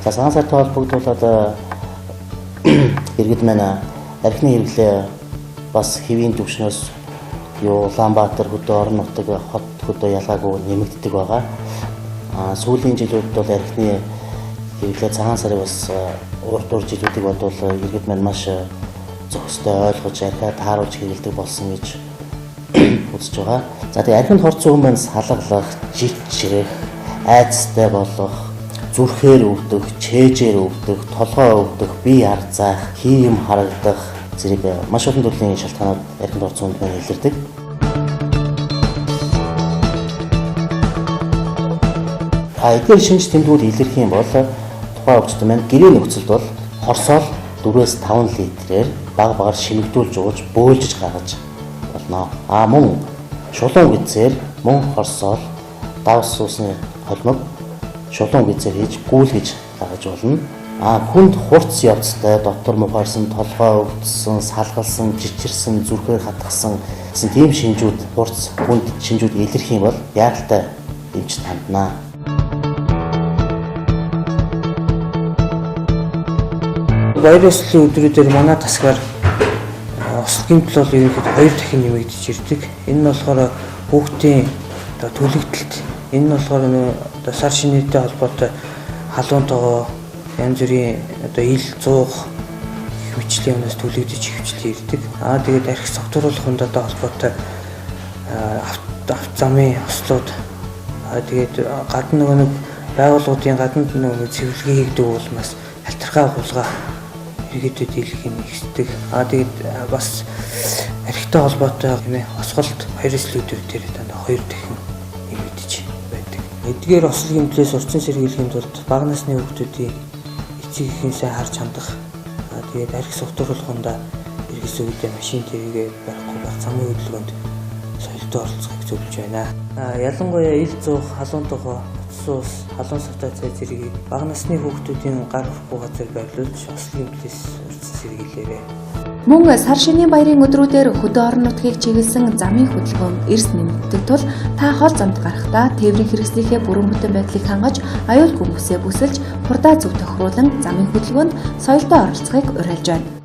За цагаан сартай холбогдуулаад иргэд маань архины хэрэглээ бас хэвийн түвшнөөс юу Улаанбаатар хөдөө орон нутаг хот хөдөө ялгаагүй нэмэгддэг байгаа. Сүүлийн жилүүдэд бол архины хэрэглээ цагаан сарыг бас урд ур жилүүдийг бодвол иргэд маань маш зохистой ойлгож архиа тааруулж хэрэглэдэг болсон гэж үзэж байгаа. За тэгээ архинд хорцсон хүн маань салгалах, жичрэх, айцтай болох, зүрхээр өвдөх, чэжээр өвдөх, толгой өвдөх, бие арзаах, хий юм харагдах зэрэг маш олон төрлийн шалтгаанууд архинд орсон хүнд маань илэрдэг. Эдгээр шинж тэмдгүүд илэрх юм бол тухайн өвчтөн маань гэрээ нөхцөлд бол хорсоол 4-5 литрээр баг багаар шимэгдүүлж ууж бөөлжиж гаргаж болно. Мөн шулуун гэзээр мөн хорсоол давс суусны холимог шулуун гэзээр хийж гүйлгэж гаргаж болно. Хүнд хурц явцтай дотор мухаарсан, толгой өвдсөн, салгалсан, жичирсэн, зүрхээр хатгсан гэсэн тийм шинжүүд хурц хүнд шинжүүд илэрх юм бол яаралтай эмчит ханднаа. Баяр ёслолын өдрүүдээр манай тасгаар осол гэмтэл бол ерөнхийдөө 2 дахин нэмэгдэж ирдэг. Энэ нь болохоор хүүхдийн одоо түлэгдэлт, энэ нь болохоор одоо сар шинэтэй холбоотой халуун тогоо, янз бүрийн одоо ил зуух хэмжлийн өнөөс түлэгдэж хөвчлээ ирдэг. Тэгээд архи согтууруулах хүндтэй холбоотой авт замын ослууд, тэгээд гадна нөгөө нэг байгууллагуудын гадна нөгөө цэвэрлэгээ хийгдэг улмаас халтархай хулгай иргэдэд дийлэх юм ихсдэг. Тэгээд бас архитай холбоотой осголт хоёр эсэл өдөр дээр дандаа 2 дахин нэмэгдэж байдаг. Эдгээр осол гэмтлээс орчин сэргийлэхийн тулд бага насны хүүхдүүдийн эцэг эхийн сайн харж хандах, тэгээд архи согтууруулах хундаа иргэсэн үедээ машин тэргээ барихгүй байх, замын хөдөлгөөнд соёлтой оролцохыг зөвлөж байна. Ялангуяа ил зуух, халуун тогоо, утас ус, халуун савтай цай зэргийг бага насны хүүхдүүдийн гар өрөхгүй газар байрлуулж осол гэмтлээс урьдчилан сэргийлээрэй. Мөн сар шинийн баярын өдрүүдээр хөдөө орон нутгийг чиглэсэн замын хөдөлгөөн эрс нэмэгддэг тул та хол замд гарахдаа тээврийн хэрэгслийнхээ бүрэн бүтэн байдлыг хангаж, аюулгүй бүсээ бүсэлж, хурдаа зөв тохируулан замын хөдөлгөөнд соёлтой оролцохыг уриалж байна.